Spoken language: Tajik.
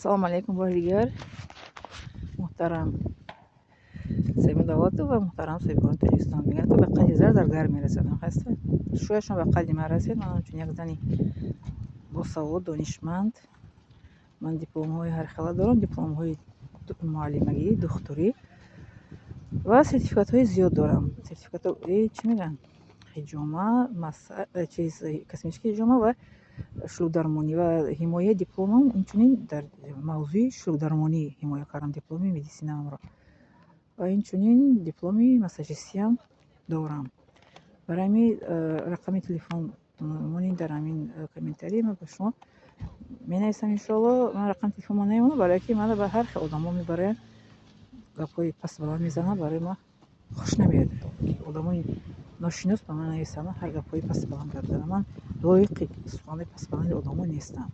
Салому алейкум бори дигар, муҳтарам Саима Давлатова ва муҳтарам соҳибкорони Тоҷикистон. Мегӯянд, ки ба қадри зар заргар мерасад. Хаста шояд шумо ба қадри ман расед. Ман ҳамчун як зани босавод, донишманд, ман дипломҳои ҳархела дорам: дипломҳои муаллимагӣ, духтурӣ ва сертификатҳои зиёд дорам. Сертификатҳои, чӣ мегӯянд, ҳиҷома, чиз, косметический ҳиҷома ва шӯлукдармонӣ ва ҳимояи дипломам инчунин дар мавзӯи шӯлукдармонӣ ҳимоя кардам дипломи медисинаамро ва инчунин дипломи массажистиам дорам. Барои ҳамин рақами телефон монед дар ҳамин комментарий, ман ба шумо менависам, иншоалло. Ман рақами телефонмо намемонам, барое ки мана ба ҳар хел одамо мебароянд, гапҳои пастбаланд мезананд. Барои ман хуш намеояд, ки одамои ношинос ба ман нависанд, ҳар гапҳои пастбаланд гап зананд. Ман лоиқи суханҳои пастбаланди одамо нестам.